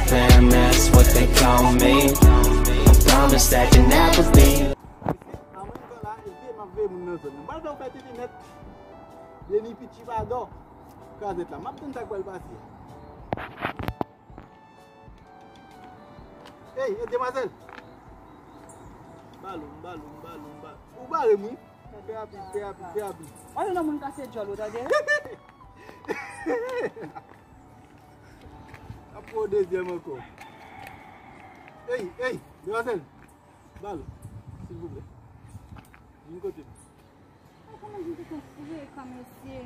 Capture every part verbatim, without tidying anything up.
Fam, that's what they call me. Promise that can never be. An menm tan la, epi m ap veye moun nan zòn nan. M pral fè w fè tete nèt. Deni Pichi Badò. Kazèt la. M ap tann sa k pral pase. Ey, ey, demwazèl. Balo, m balo, m balo, m balo. Ou bare m, wi. Fè rapid, fè rapid, fè rapid. Wè yon moun kase djòl ou, tande? Ap pran yon dezyèm ankò. Ey, ey, demwazèl. Balo, silvouplè. Vin kote m. Kòman m te konn fouye kan mesye?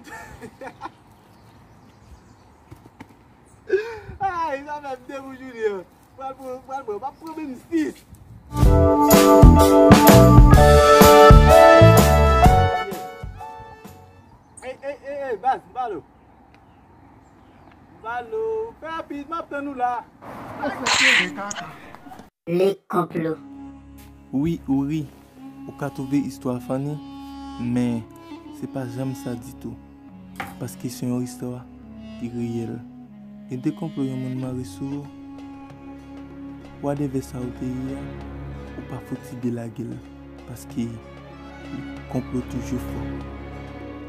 Ay, sa fè m de pou jounen an. Pral pran, pral pran, m ap pran menm sis. Ey, ey, ey, ey, baz, m balo. M balo, fè rapid, m ap tann ou la. Le konplo. Wi, ou ri. Ou ka twouve istwa a funny, men se pa janm sa ditou. Paske se yon istwa ki reyèl. Gen de konplo yon moun mare sou ou, whatever sa ou te ye a, ou pa fouti delage l, paske konplo toujou fò.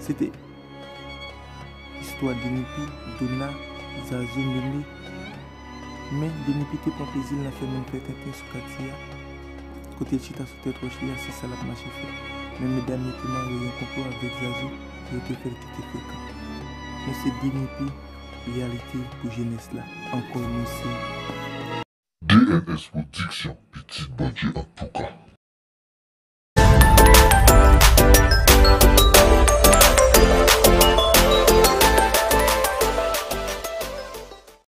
Se te istwa Denipi, Dona, Zazou, Mimi. Men Denipi te pran plezi l nan fè moun fè tenten sou katye a. Kote l chita sou tèt wòch li a, se sa l ap mache fè. Men medam yo te mare yon konplo avèk Zazou pou yo te fè l kite frekan. Men se Denipi, reyalite pou jenès la. Ankò mèsi. D N S Production, pitit Bondye antouka.